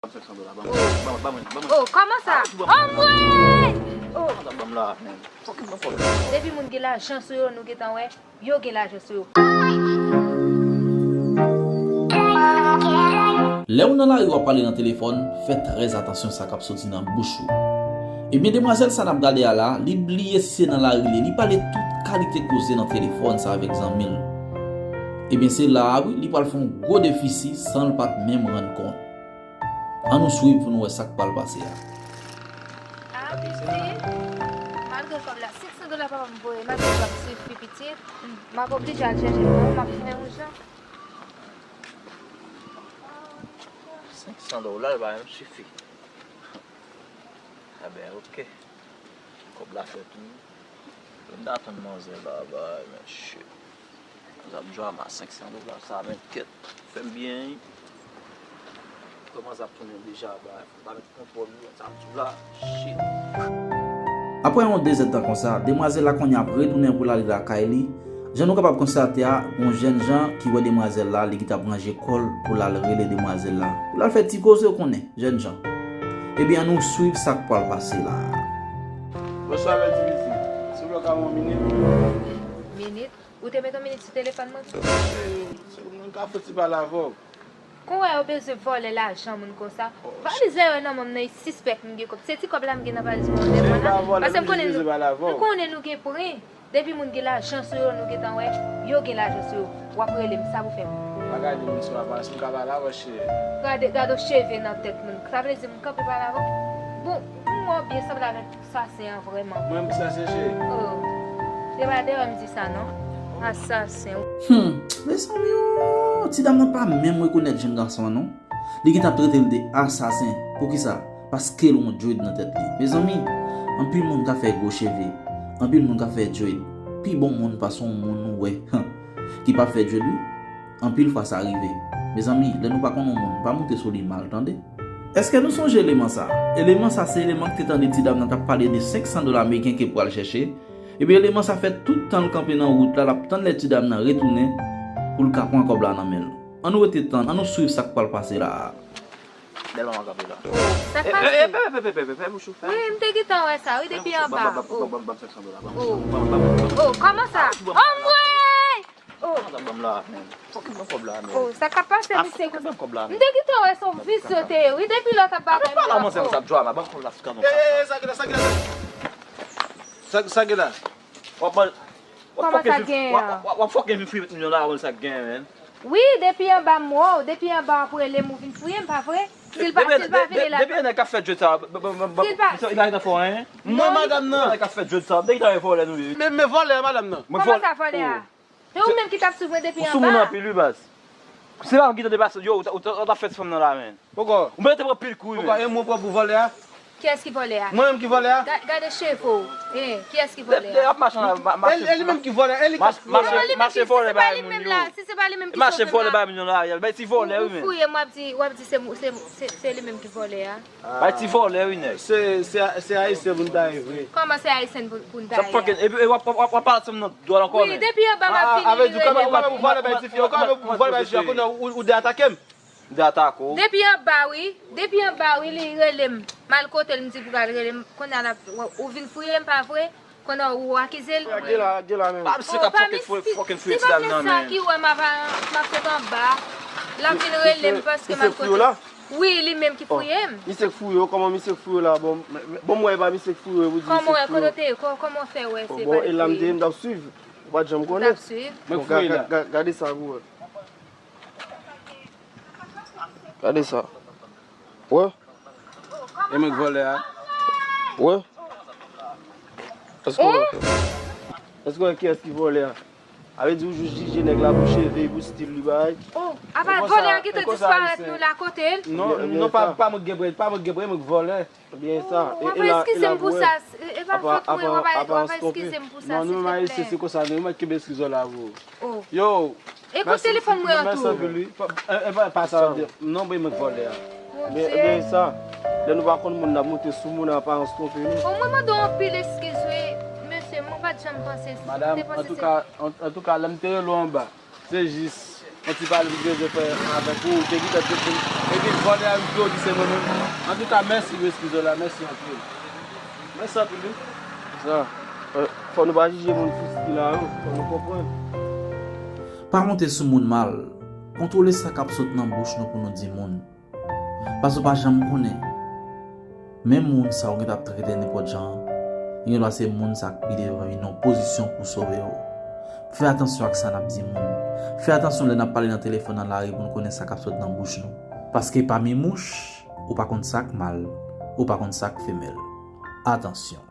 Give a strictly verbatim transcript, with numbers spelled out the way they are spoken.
Senk san dola, ban mwen, ban mwen, ban mwen. Oh, kòman sa? Anmwey! Oh. Ban m la, men. Fòk ban m kòb la. Depi moun gen lajan sou yo, nou gentan wè, yo gen lajan sou yo. Lè w nan lari w ap pale nan telefòn, fè trè atansyon sa k ap soti nan bouch ou. Ebyen, demwazèl sa n ap gade a la, li bliye si se nan lari li ye, li pale tout kalite koze nan telefòn sa avèk zanmi l. Ebyen, se la a wi, li pral fè yon gwo defisi san l pa t menm rann kont. Ann nou swiv pou nou wè sa k pral pase a. Ah, pitit, malgre kòb la, senk san dola papa m voye, malgre l p ap sifi, pitit, m ap oblije al chèche pou ou, m ap fè yon jan. Senk san dola, l pa menm sifi. Enben, oke. Kòb la fèt wi. Lè m ta tann manzè la, bay, men shit. Manzè ap drama senk san dola sa, men kèt. Fè m byen, wi. Kòman sa ap tounen deja, bay? Fò m ta met kontwòl wi, sa ap tou la. Shit. Apre yon dezèdtan konsa, demwazèl la kounye a ap retounen pou l ale lakay li. Jan nou kapab konstate a, gon jènjan ki wè demwazèl la, li gentan ap ranje kò l pou l al rele demwazèl la. Pou l al fè ti koze, w konnen, jènjan. Ebyen, ann nou swiv sa k pral pase la a. Bonswa, bèl ti pitit. Silvouplè, w ka ban m yon minit? Minit? Ou te met yon minit sou telefòn mwen? Cheri, cheri, mwen ka fouti pale avè w. Kon wè yo bezwen vòlè lajan moun konsa. Oh, valiz la yo nan men m nan, e sispèk m gen kòb. Se ti kòb la m gen nan valiz mwen nan men mwen la. Paske m konnen nou, m konnen nou gen pwen. Depi moun gen lajan sou yo, nou gentan wè, yo gen lajan sou yo. W ap rele m, sa pou fè m? Pa gade moun sou aparans, m ka pale avè w, cheri. Gade, gade cheve nan tèt moun. Sa vle di m kanpe pale avè w? Bon, m wè w byen sanble avèk sasen an vrèman. Mwen, m sasen, cheri? Oh, se pa dèyè m di sa, non. Asasen. Hmm, mezanmi, oh, ti dam nan pa menm rekonèt jenn gason an, non. Li gentan ap trete l de asasen. Poukisa? Paske l yon dread nan tèt li. Mezanmi, anpil moun ka fè gwo cheve, anpil moun ka fè dread. Pi bon moun pase yon moun ou wè, han, ki pa fè dread, wi. Anpil fwa sa rive. Mezanmi, lè nou pa konn yon moun, pa moute sou li mal, tande. Èske nou sonje eleman sa? Eleman sa se eleman ki te tande ti dam nan t ap pale de senk san dola ameriken ke pral chèche. Ebyen, eleman sa fè tout tan l kanpe nan wout la, l ap tann lè ti dam nan retounen pou l ka pran kòb la nan men l. Ann nou rete tann, ann nou swiv sa k pral pase la a. Bèl manman kanpe la. Sa k pase? Fè bouch ou, fè bouch ou. Wi, m te gentan wè sa, wi, depi anba. Ban m senk san dola, ban m. Oh, kòman sa? Anmwey! Oh. Ban m la, men. Fòk ban m kòb la, men. Oh, sa k ap pase, misye? Fòk ban m kòb la, men. M te gentan wè se yon visye w te ye, wi, depi lè w t ap batay. Pale avè mwen, sa ap drama, ban m kòb la, sou kanal. Sa gen la, sa gen la, sa gen la. Sa, sa gen la. W ap, w ap fòke vin, w ap, w ap, w ap fòke vin fouye moun nan la, sa gen, men. Wi, depi anba m wè w, depi anba w ap rele m, ou vin fouye m, pa vre? Si l pa, si l pa vini la. Depi nèg k ap fè djòb sa, si l pa, li pa ret nan fò, en? Mwen, madanm nan. Nèg k ap fè djòb sa, depi talè vòlè nou ye. Men, men vòlè a, madanm nan. Kòman sa, vòlè a? Se ou menm ki t ap swiv mwen depi anba. Ou sou moun anpil, wi, baz. Se pa m ki tande pase, yo, ou t ap fè ti fanm nan la, men. Poko. Ou menm te pran pil kou, wi, men. Poko, e mwen pran pou vòlè a? Kiyès ki vòlè a? Mwen menm ki vòlè a? Ga-, gade cheve w. Hein, kiyès ki vòlè a? Lè, lè ap mache nan la, ma-, mache. E, e li menm ki vòlè, e li ki fouye. Mache, mache vòlè bay moun yo. Si se pa li menm ki sove m la. Mache vòlè bay moun yo la, bay ti vòlè, wi, men. Ou fouye m, w ap di, w ap di se, se, se, se li menm ki vòlè a. Bay ti vòlè, wi, nèg. Se, se, se ayisyen pou n ta ye vre. Kòman se ayisyen pou, pou n ta ye a? Sa fucking, epi, e w ap, w ap, w ap pale ansanm nan dwòl ankò, men. Wi, depi anba m ap vini, li rele m. Avè di, kòman, kòman pou vòlè bay ti fi, kòman pou vòlè bay ti fi, kounye a ou, ou de atake m. De atake w. Depi anba, wi. Depi anba, wi, li rele m. M al kote l, m di pou l al rele m. Kounye a l ap, ou vin fouye m, pa vre? Kounye a ou akize l? Gade la, gade la menm. Pa misye k ap fucking fouye, fucking fouye ti dam nan, men. Si pa misye sa ki wè m ap, m ap fèt anba, l ap vin rele m paske m al kote l. Wi, li menm ki fouye m. Misye k fouye w, kòman misye k fouye w la? Bon, m, m, bon, m wè e pa misye k fouye w, ou di misye k fouye w. Kòman w wè, kote w te ye? Kò-, kòman w fè wè se pa li k fouye m? Bon, e la m te ye, m t ap swiv. Ou pa t janm konnen. Ou t ap swiv. Mwen k fouye la. Ga-, ga-, gade sa pou wè. Gade sa. Wè? E mwen k vòlè a? Wè? Èske w wè? Èske w wè kiyès ki vòlè a? A vle di ou jis jije nèg la pou cheve, pou stil li bay. Oh, apa vòlè a gentan disparèt nou la kote l? Non, non, pa, pa mwen k gen prèv, pa mwen k gen prèv, mwen k vòlè. Byen sa. Oh, w ap eskize m pou sa, e pa fòt mwen, w ap eskize m pou sa, silvouplè. Non, nou menm ayisyen se konsa, nou menm k kenbe eskiz la pou ou. Oh. Yo, e kote telefòn mwen an tou? Mèsi anpil, wi. Pa, e, e, pa, pa sa, non, bay mwen vòlè a. Byen, byen sa. Lè nou pa konn moun, n ap moute sou moun, aparans twonpe nou. O, mwen mande w anpil eskiz, wi, mesye, mwen pa t janm panse, te panse se. Madam, antouka, an, antouka, lè m te rele w anba, se jis, Yon ti pale m bezwen fè avèk ou, ou te gentan tcheke m. Epi vòlè a rive, ou di se mwen menm. Antouka, mèsi pou eskiz ou la, mèsi anpil. Mèsi anpil, wi. Sa, euh, fò nou pa jije moun sou stil la, non. Fò nou konprann. Pa monte sou moun mal. Kontwole sa k ap sot nan bouch nou pou nou di moun. Paske w pa janm konnen. Menm moun sa ou gentan ap trete nenpòt jan an, li gen dwa se moun sa k pi devan vin nan yon pozisyon pou sove w. Fè atansyon ak sa n ap di moun. Fè atansyon lè n ap pale nan telefòn nan lari pou nou konnen sa k ap sot nan bouch nou. Paske pami mouch, ou pa konn sa k mal, ou pa konn sa k femèl. Atansyon.